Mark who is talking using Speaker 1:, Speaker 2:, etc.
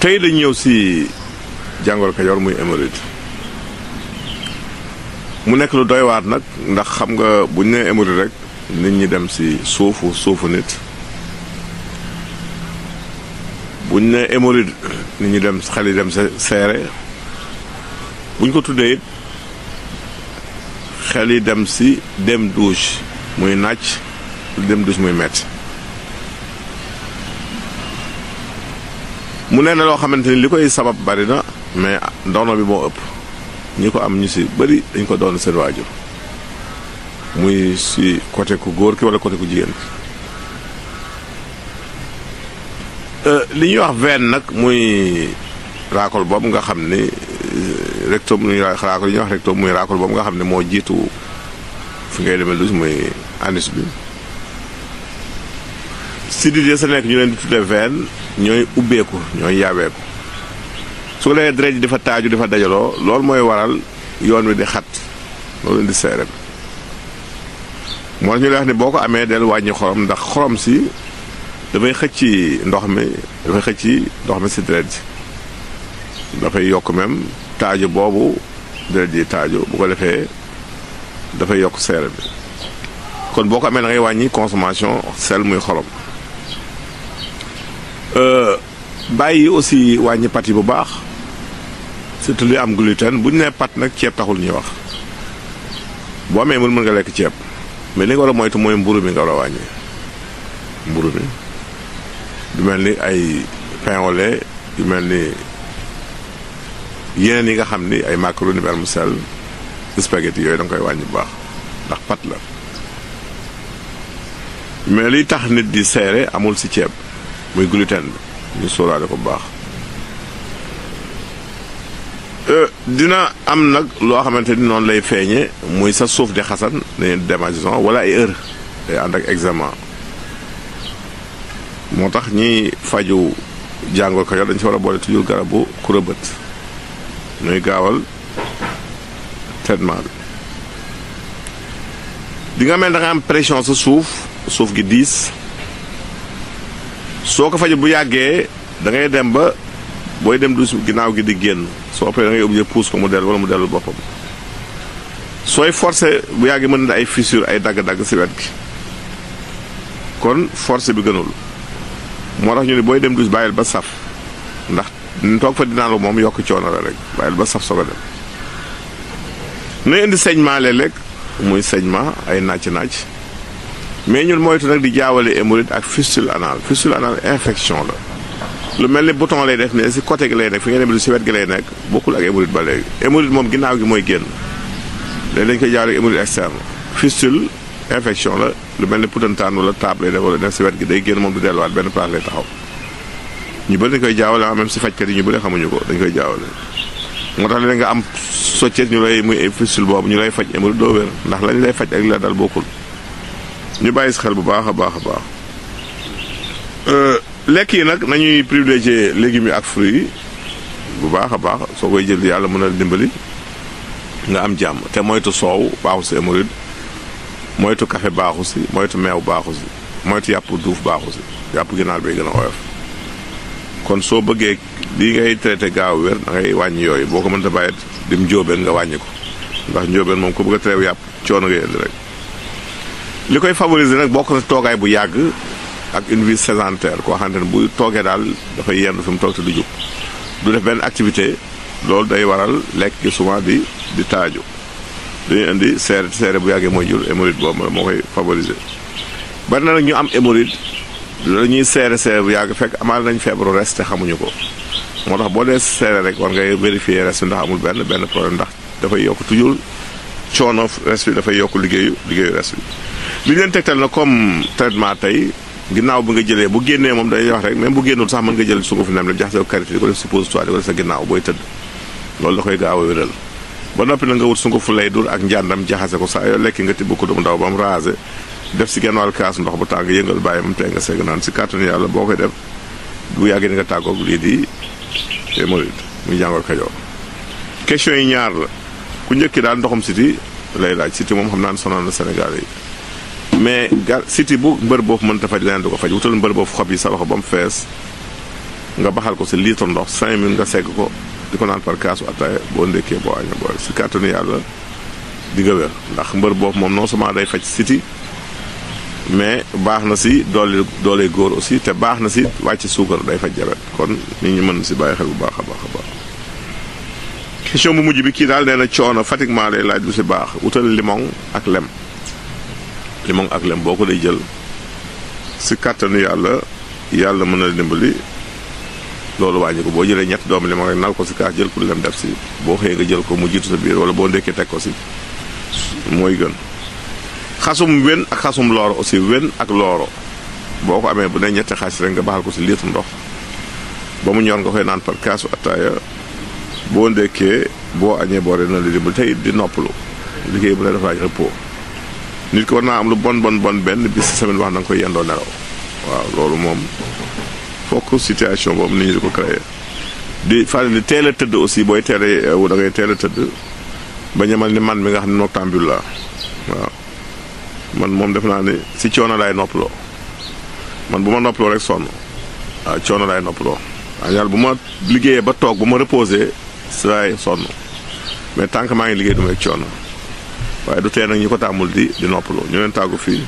Speaker 1: tey dañ ñëw si jàngoro Kajoor muy hémorroïde mu nekk lu doy waar nag ndax xam nga buñ nee hémorroïde rek nit ñi dem si suufu nit buñ nee hémorroïde nit ñi dem xel yi dem sa seere buñ ko tuddee it xel yi dem si dem douche muy nàcc dem douche muy metti mu ne na loo xamante ni li koy sabab bari na mais ndono bi moo ëpp ñi ko am ñu si bëri dañ ko doon seen waajur muy si côté ku góor ki wala côté ku jigéen li ñuy wax veine nag muy raakol boobu nga xam ni rectum lu ñuy wax raakol yi ñuy wax rectum muy raakol boobu nga xam ne moo jiitu fi ngay demee dus muy anus bi sidit yi sa nekk ñu leen di tuddee veine ñooy ubbeeku ñooy yaabeeku su ko defee deret ji dafa taaju dafa dajaloo loolu mooy waral yoon wi di xat loolu indi seere bi moo ñu lay wax ni boo ko amee del wàññi xorom ndax xorom si dafay xëcc ndox mi si deret ji dafay yokk même taaju boobu deret ji taaju bu ko defee dafay yokk seere bi kon boo ko amee da ngay wàññi consommation sel muy xorom bàyyi aussi wàññi pat yi bu baax surtout li am gluten bu ñu nee pat nag ceeb taxul ñuy wax boo amee mën nga lekk ceeb mais li nga war a moytu mooy mburu mi nga war a wàññi mburu mi du mel ni ay pain au lait yu mel ni yeneen yi nga xam ni ay macaroni vermicelle spaghetti yooyu da nga koy wàññi bu baax ndax pat la mais liy tax nit di seere amul ci ceeb muy gluten bi ñu sóoraale ko bu baax dina am nag loo xamante ni noonu lay feeñe muy sa suuf di xasan dañuy démangeaison wala ay heure day ànd ak examen moo tax ñiy faju jàngoro Kajoor dañ ci war a boole toujours garabu kurabët ñuy gaawal traitement bi di nga mel da nga am pression sa suuf gi diis soo ko faju bu yàggee da ngay dem ba booy dem du ginnaaw gi di génn soo paree da ngay obligé pousse ko mu dellu wala mu dellu boppam sooy forcé bu yàggee mën na ay fissure ay dagg-dagg si wet gi kon forcé bi gënul moo tax ñu ne booy dem dus bàyyil ba saf ndax ñu toog fa dinaa la moom yokk coono la rek bàyyil ba saf soog a dem na indi saignement léeg-léeg muy saignement ay nàcc mais ñun moytu nag di jaawale hémorroïde ak fistule anal infection la lu mel ni bouton lay def ne si côté gi lay nekk fi nga dem du si wet gi lay nekk bokkul ak hémorroïde ba léegi hémorroïde moom ginnaaw gi mooy génn léegi dañ koy jaawale ak hémorroïde externe fistule infection la lu mel ni putantaan wala taab lay def wala def si wet gi day génn moom du delluwaat benn place lay taxaw ñu bëri dañ koy jaawale même si fajkat yi ñu bëri xamuñu ko dañ koy jaawale moo tax léegi nga am soccet ñu lay muy fistule boobu ñu lay faj hémorroïde doo wér ndax lañ lay faj ak li la dal bokkul ñu bàyyi si xel bu baax a baax lekk yi nag nañuy privilégier légumes yi ak fruits yi bu baax a baax soo koy jël yàlla mën a dimbali nga am jàmm te moytu soow baaxu si hémorroïde moytu café baaxu si moytu meew baaxu si moytu yàpp duuf baaxu si yàpp ginaar bay gën a oyof kon soo bëggee lii ngay traité gaaw wér da ngay wàññi yooyu boo ko mënta bàyyi dim njóobeen nga wàññi ko ndax njóobeen moom ko bëgg a terew yàpp coono ngay indi rek li koy favoriser nag bokk na toogaay bu yàgg ak une vie sédentaire koo xamante ne bu toogee daal dafay yendu fi mu toog te du jóg du def benn activité loolu day waral lekk gi souvent di taaju dañuy indi seere bu yàggee mooy jur hémorroïde boobu moo koy favoriser bari na nag ñu am hémorroïde dañuy seere bu yàgg fekk amaal nañ feebaru res te xamuñu ko moo tax boo dee seere rek war ngay vérifier res bi ndax amul benn problème ndax dafay yokk toujours coono res bi dafay yokk liggéeyu res bi li leen tegtal na comme traitement tey ginnaaw bi nga jëlee bu génnee moom dañuy wax rek même bu génnul sax mën nga jël sunguf nem la jaxase ko karité di ko def suppositoire di ko def sa ginnaaw booy tëdd loolu da koy gaaw a wéral ba noppi na nga wut sungufu lay dur ak njàndam jaxase ko saa yoo lekki nga tibb ko dum ndaw ba mu rasé def si genn wàll kaas ndox bu tàng yëngal bàyyi moom tey nga segg naan si kàttanu yàlla boo koy def bu yàggee ni nga tàggoog lii di hémorroïde muy jàngoro Kajoor question yi ñaar la ku njëkki daal ndoxum siti lay laaj siti moom xam naa ne sonal na Sénégal yi mais siti bu mbër boobu mënta faj leneen du ko faj wutal mbër boobu xob yi sa loxo ba mu fees nga baxal ko si litre ndox 5 minutes nga segg ko di ko naan par kaasu ataaya boo ndekkee boo añee boo si kàttanu yàlla di nga wér ndax mbër boobu moom non seulement day faj siti mais baax na si doole góor aussi te baax na si wàcc suukar day faj jabet kon nit ñi mën si bàyyi xel bu baax a baax a baax. question bu mujj bi kii daal nee na coono fatiguement lay laaj bu si baax wutal limon ak lem boo ko day jël si kàttanu yàlla mën na dimbali loolu wàññi ko boo jëlee ñetti doomu limon rek nal ko si kaas jël ko lem def si boo xëyee nga jël ko mu jiitu sa biir wala boo ndekkee teg ko si mooy gën. xasum wen ak xasum looro aussi wen ak looro boo ko amee bu ne ñetti xaas rek nga baxal ko si litre ndox ba mu ñor nga koy naan par kaasu ataaya boo ndekkee boo añee boo ree na li dimbali tey di noppalu liggéey bu ne dafa laaj repos nit ko war naa am lu bon benn bis si semaine wax na nga koy yendoo nelaw waaw loolu moom fokk situation boobu nit ñi di ko créé di fàttali teel a tëdd aussi booy teelee da ngay teel a tëdd ba ñamal ni man mi nga xam ne noctambule la waaw man moom def naa ni si coono laay noppaloo man bu ma noppaloo rek sonn waaw coono laay noppaloo waaw yàlla bu ma liggéeyee ba toog bu ma reposé si laay sonn mais tant que maa ngi liggéey du ma rek coono waaye du tee nag ñi ko tàmmul di noppaloo ñu leen tàggu fii